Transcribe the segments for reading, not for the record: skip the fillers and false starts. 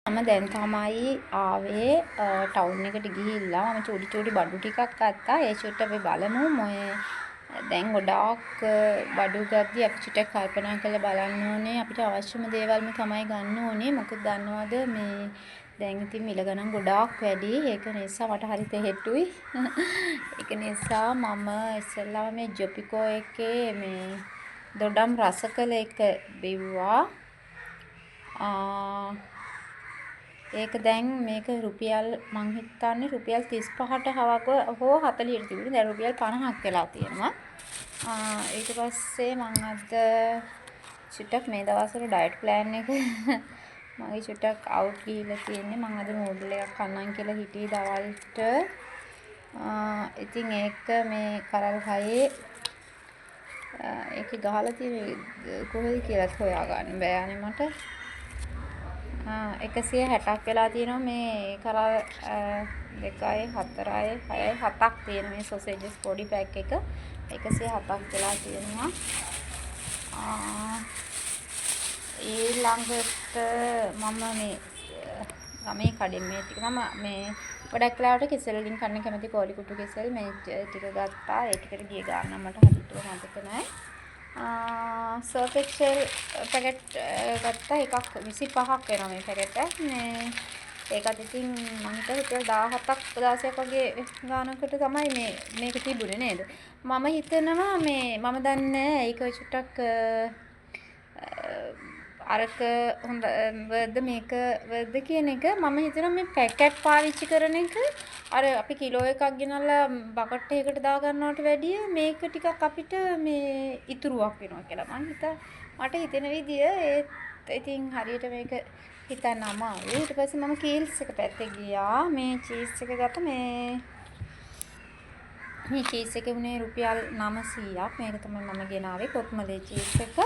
මම දැන් තමයි ආවේ ටවුන් එකට ගිහිල්ලා. මම චූටි චූටි බඩු ටිකක් ගත්තා. ඒ චුට්ට අපි බලමු. මොය දැන් ගොඩාක් බඩු ගද්දි අපි චුට්ටක් කල්පනා කරලා බලන්න ඕනේ. අපිට අවශ්‍යම දේවල්ම තමයි ගන්න ඕනේ. මොකද දන්නවද, මේ දැන් ඉතින් මිල ගණන් ගොඩාක් වැඩි. ඒක නිසා මට හරි තෙහෙට්ටුයි. ඒක නිසා මම ඉස්සෙල්ලාම මේ ජොපිකෝ එකේ මේ දොඩම් රස කළ එක බිව්වා. ඒක දැන් මේක රුපියල් මං හිතන්නේ රුපියල් 35ට හවක් හෝ 40ට තිබුණේ. දැන් රුපියල් 50ක් වෙලා තියෙනවා. ඊට පස්සේ මං අද චුට්ටක් මේ දවස්වල ඩයට් ප්ලෑන් එක මගේ චුට්ටක් අවුට් ගිහිල්ලා තියෙන්නේ. මං අද නූඩල් එකක් කන්නම් කියලා හිටියේ දවල්ට. ඉතින් ඒක මේ කරල් හයේ ඒකේ ගහලා තියෙන කොහෙද කියලාත් හොයාගන්න බෑ අනේ මට. 160ක් වෙලා තියෙනවා. මේ කරල් 2යි 4යි 6යි 7ක් තියෙන මේ සොසේජස් පොඩි පැක් එක 107ක් වෙලා තියෙනවා. ඊළඟට මම මේ ගමේ කඩෙන් මේ ටික, මම මේ ගොඩක් වෙලාවට කෙසෙල් වලින් කන්න කැමති කෝලි කුටු කෙසෙල් මේ ටික ගත්තා. ඒ ටිකට ගිය ගාන නම් මට හරියටම මතක නෑ. සර්ෆ් එක්සෙල් පැකට් ගත්තා එකක්. 25ක් වෙනවා මේ පැකට් එක. මේ ඒකත් ඉතින් මං හිතුවා රුපියල් 17ක් 16ක් වගේ ගානකට තමයි මේ මේක තිබුණේ නේද? මම හිතනවා මේ මම දන්නේ නෑ ඒක චුට්ටක් අරක හොඳ වර්ත්ද මේක වර්ත්ද කියන එක. මම හිතනවා මේ පැකට් පාවිච්චි කරන එක අර අපි කිලෝ එකක් ගෙනල්ලා බකට් එකකට දාගන්නවට වැඩිය මේක ටිකක් අපිට මේ ඉතුරුවක් වෙනවා කියලා මං හිතා, මට හිතෙන විදිය. ඒත් ඉතින් හරියට මේක හිතන්න අමාරුයි. ඊට පස්සේ මම කීල්ස් එක පැත්තේ ගියා. මේ චීස් එක ගත්තා. මේ මේ චීස් එක වුණේ රුපියල් 900ක්. මේක තමයි මම ගෙනාවේ කොත්මලේ චීස් එක.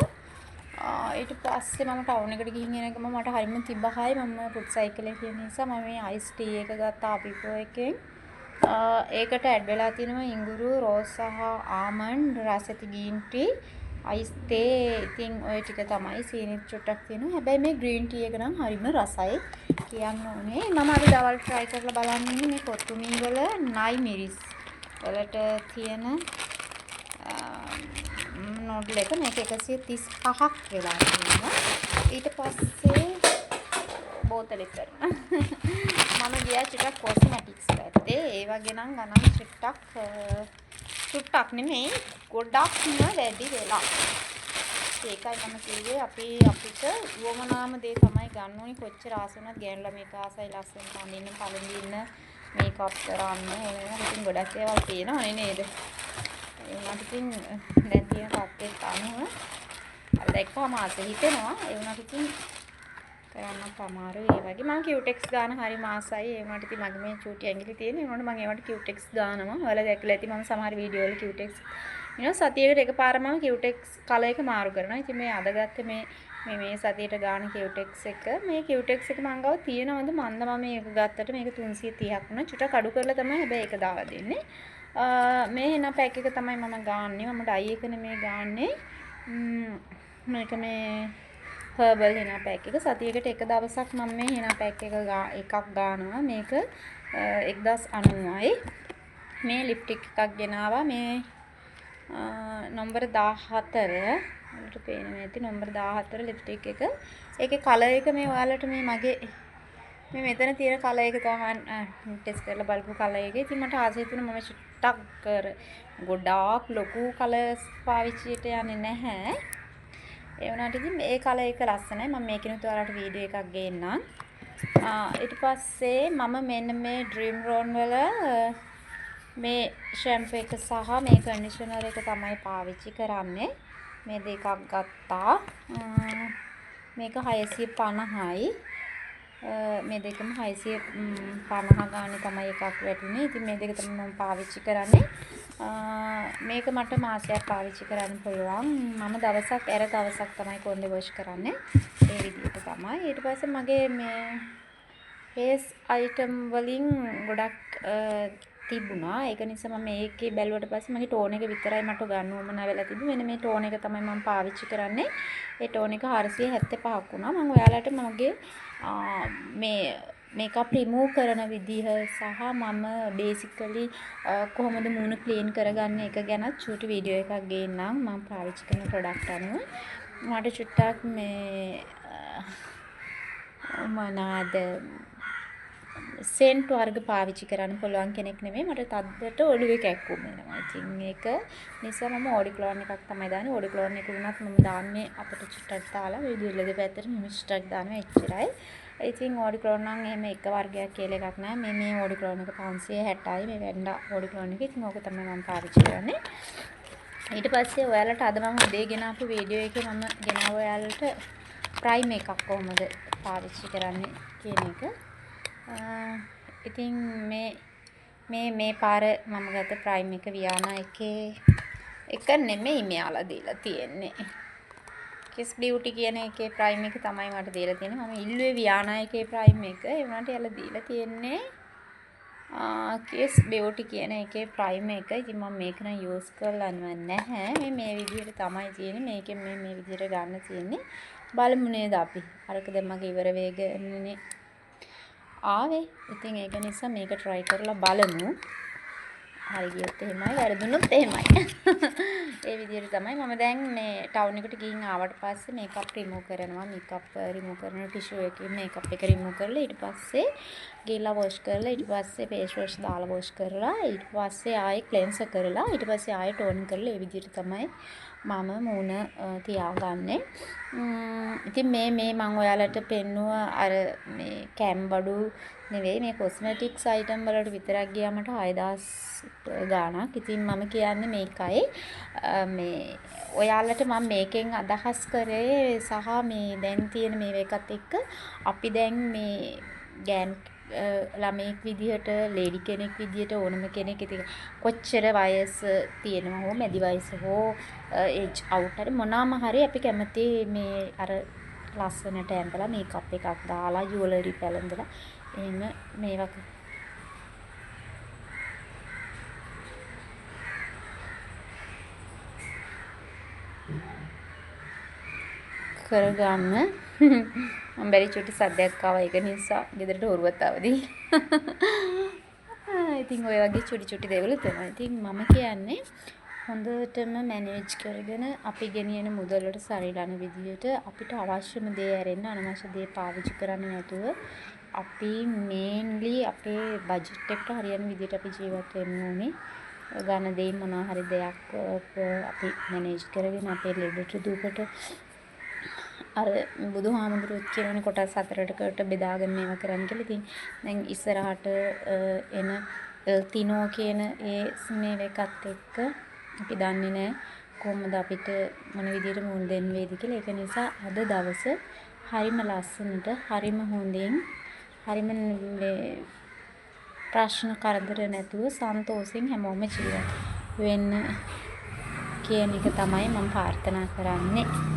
ඊට පස්සේ මම ටවුන් එකට ගිහින් එන ගමන් මට හරිම තිබහයි. මම ෆුඩ් සයිකල් එකේ තියෙන නිසා මම මේ අයිස් ටී එක ගත්තා අපිකෝ එකෙන්. ඒකට ඇඩ් වෙලා තියෙනවා ඉඟුරු, රෝස් සහ ආමන්ඩ් රස ඇති ග්‍රීන් ටී, අයිස් තේ. ඉතින් ඔය ටික තමයි. සීනිත් චුට්ටක් තියෙනවා. හැබැයි මේ ග්‍රීන් ටී එක නම් හරිම රසයි කියන්න ඕනේ. මම අද දවල් ට්‍රයි කරලා බලන්න ඉන්නේ මේ කොත්තුමී වල නයි මිරිස් වලට තියෙන නූඩල් එක. මේක 135ක් වෙලා තියෙනවා. ඊට පස්සේ බෝතලෙත් වැටුණා. මම ගියා චුට්ටක් කොස්මැටික්ස් පැත්තේ. ඒ වගේ නම් ගණන් චුට්ටක්, චුට්ටක් නෙමෙයි, ගොඩක්ම වැඩි වෙලා. ඒකයි මම කිව්වේ අපි අපිට උවමනාම දේ තමයි ගන්න ඕනි, කොච්චර ආස වුණත්. ගෑනු ළමයෙක් ආසයි ලස්සනට අඳින්න, පළඳින්න, මේකප් කරන්න. ඒ වෙනකොට ඉතින් ගොඩක් දේවල් තියෙනවනේ නේද? ඒ වුණාට ඉතින් දැන් තියෙන තත්ත්වෙත් අනුව අර දැක්කම ආස හිතෙනවා. ඒ වුණාට ඉතින් කරන්නත් අමාරුයි. ඒ වගේ මං කියුටෙක්ස් ගාන හරිම ආසයි. ඒ වුණාට ඉතින් මගේ මේ චූටි ඇඟිලි තියෙන. ඒ වුණාට මං ඒවට කියුටෙක්ස් ගානවා. ඔයාලා දැකලා ඇති මම සමහර වීඩියෝ වල කියුටෙක්ස්. සතියකට එකපාර මම කියුටෙක්ස් කලර් එක මාරු කරනවා. ඉතින් මේ අද ගත්තේ මේ මේ මේ සතියට ගාන කියුටෙක්ස් එක. මේ කියුටෙක්ස් එක මං ගාව තියෙනවද මන්ද මම මේක ගත්තට මේක 330ක් වුණා. චුට්ටක් අඩු කරලා තමයි හැබැයි ඒක දාලා දෙන්නේ. මේ හෙනා පැක් එක තමයි මම ගාන්නේ. මම ඩයි එක නෙමෙයි ගාන්නේ. මේක මේ හර්බල් හෙනා පැක් එක. සතියකට එක දවසක් මම මේ හෙනා පැක් එක එකක් ගානවා. මේක 1090යි. මේ ලිප්ස්ටික් එකක් ගෙනාවා. මේ නම්බර් 14 ඔයාලට පේනවා ඇති නම්බර් 14 ලිප්ස්ටික් එක. ඒකේ කලර් එක මේ ඔයාලට මේ මගේ මේ මෙතන තියෙන කලර් එක තමයි මම ටෙස්ට් කරලා බලපු කලර් එක. ඉතින් මට ආසයි තුන මම චුට්ටක් කර ගොඩාක් ලොකු කලර්ස් පාවිච්චියට යන්නේ නැහැ. ඒ වුණාට ඉතින් මේ කලර් එක ලස්සනයි. මම මේකෙනුත් ඔයාලට වීඩියෝ එකක් ගේන්නම්. ඊට පස්සේ මම මෙන්න මේ ඩ්‍රීම් රෝන් වල මේ ෂැම්පූ එක සහ මේ කන්ඩිෂනර් එක තමයි පාවිච්චි කරන්නේ. මේ දෙකක් ගත්තා. මේක 650යි. මේ දෙකම 650 ගානේ තමයි එකක් වැටුනේ. ඉතින් මේ දෙක තමයි මම පාවිච්චි කරන්නේ. මේක මට මාසයක් පාවිච්චි කරන්න පුළුවන්. මම දවසක් ඇර දවසක් තමයි කොණ්ඩේ වොෂ් කරන්නේ. ඒ විදිහට තමයි. ඊට පස්සේ මගේ මේ ෆේස් අයිටම් වලින් ගොඩක් තිබුණා. ඒක නිසා මම ඒකේ බැලුවට පස්සේ මගේ ටෝන් එක විතරයි මට ගන්න උවමනා වෙලා තිබුණේ. මෙන්න මේ ටෝන් එක තමයි මම පාවිච්චි කරන්නේ. ඒ ටෝන් එක 475ක් වුණා. මම ඔයාලට මගේ මේ මේකප් රිමූව් කරන විදිහ සහ මම බේසිකලි කොහොමද මූණ ක්ලීන් කරගන්නේ එක ගැනත් චූටි වීඩියෝ එකක් ගේන්නම් මම පාවිච්චි කරන ප්‍රොඩක්ට් අනුව. මට චුට්ටක් මේ මොනාද සෙන්ට් වර්ග පාවිච්චි කරන්න පුළුවන් කෙනෙක් නෙමෙයි. මට තද්දට ඔළුවේ කැක්කුම එනවා. ඉතින් ඒක නිසා මම ඕඩික්ලෝන් එකක් තමයි දාන්නේ. ඕඩික්ලෝන් එක වුණත් මම දාන්නේ අපට චුට්ටක් දාලා මේ දුල්ල දෙපැත්තට මෙහෙම චුට්ටක් දානවා එච්චරයි. ඉතින් ඕඩික්ලෝන් නම් එහෙම එක වර්ගයක් කියලා එකක් නෑ. මේ මේ ඕඩික්ලෝන් එක 560යි. මේ වැන්ඩා ඕඩික්ලෝන් එක. ඉතින් ඕක තමයි මම පාවිච්චි කරන්නේ. ඊට පස්සේ ඔයාලට අද මම උදේ ගෙන ආපු වීඩියෝ එකේ මම ගෙනාව ඔයාලට ප්‍රයිම් එකක් කොහොමද පාවිච්චි කරන්නේ කියන එක. ඉතින් මේ මේ මේ පාර මම ගත්ත ප්‍රයිම් එක වියානා එකේ එක නෙමෙයි මෙයාලා දීලා තියෙන්නේ. කිස් බියුටි කියන එකේ ප්‍රයිම් එක තමයි මට දීලා තියෙන්නේ. මම ඉල්ලුවේ වියානා එකේ ප්‍රයිම් එක. ඒ වුණාට එයාලා දීලා තියෙන්නේ කිස් බියුටි කියන එකේ ප්‍රයිම් එක. ඉතින් මම මේක නම් යූස් කරලා නැහැ. මේ මේ විදිහට තමයි තියෙන්නේ. මේකෙන් මේ මේ විදිහට ගන්න තියෙන්නේ. බලමු නේද අපි. අරක දැන් මගේ ඉවර වේගනේ ආවේ. ඉතින් ඒක නිසා මේක try කරලා බලමු. හරි ගියොත් එහෙමයි, වැරදුනොත් එහෙමයි. ඒ විදිහට තමයි මම දැන් මේ ටවුන් එකට ගිහින් ආවට පස්සේ මේකප් රිමූව් කරනවා. මේකප් රිමූව් කරන ටිෂු එකකින් මේකප් එක රිමූව් කරලා ඊට පස්සේ ගිහලා වොෂ් කරලා ඊට පස්සේ ෆේස් වොෂ් දාලා වොෂ් කරලා ඊට පස්සේ ආයෙ ක්ලෙන්සර් කරලා ඊට පස්සේ ආයෙ ටෝන් කරලා ඒ විදිහට තමයි මම මූණ තියාගන්නේ. ඉතින් මේ මේ මං ඔයාලට පෙන්නුව අර මේ කැම් බඩු නෙවෙයි, මේ කොස්මැටික්ස් අයිටම් වලට විතරක් ගියා මට 6000 ගාණක්. ඉතින් මම කියන්නේ මේකයි, මේ ඔයාලට මම මේකෙන් අදහස් කරේ සහ මේ දැන් තියෙන මේව එකත් එක්ක අපි දැන් මේ ගෑනු ළමයෙක් විදිහට, ලේඩි කෙනෙක් විදිහට, ඕනම කෙනෙක් ඉතින් කොච්චර වයස තියෙනවා හෝ මැදි වයස හෝ ඒජ් අවුට් හරි මොනවාම හරි අපි කැමති මේ අර ලස්සනට ඇඳලා මේකප් එකක් දාලා ජුවලරි පැළඳලා එහෙම මේවා කරගන්න. මම බැරි චුටි සද්දයක් ආවා, ඒක නිසා ගෙදරට හොරුවත් ආවදී. ඉතින් ඔය වගේ චුටි චුටි දේවල් තමයි. ඉතින් මම කියන්නේ හොඳටම මැනේජ් කරගෙන අපි ගෙනියන මුදලට සරිලන විදිහට අපිට අවශ්‍යම දේ ඇරෙන්න අනවශ්‍ය දේ පාවිච්චි කරන්නේ නැතුව අපි මේන්ලි අපේ බජට් එකට හරියන විදිහට අපි ජීවත් වෙන්න ඕනේ. ගන්න දේ මොනවා හරි දෙයක් අපි මැනේජ් කරගෙන අපේ ලෙඩට දුකට අර බුදුහාමුදුරුවොත් කියනවනේ කොටස් හතරකට බෙදාගෙන මේවා කරන්න කියලා. ඉතින් දැන් ඉස්සරහට එන එල්තිනෝ කියන ඒ මේව එකත් එක්ක අපි දන්නේ නෑ කොහොමද අපිට මොන විදිහට මුහුණ දෙන්න වේද කියලා. ඒක නිසා අද දවස හරිම ලස්සනට, හරිම හොඳින්, හරිම මේ ප්‍රශ්න කරදර නැතුව සන්තෝෂෙන් හැමෝම ජීවත් වෙන්න කියන එක තමයි මම ප්‍රාර්ථනා කරන්නේ.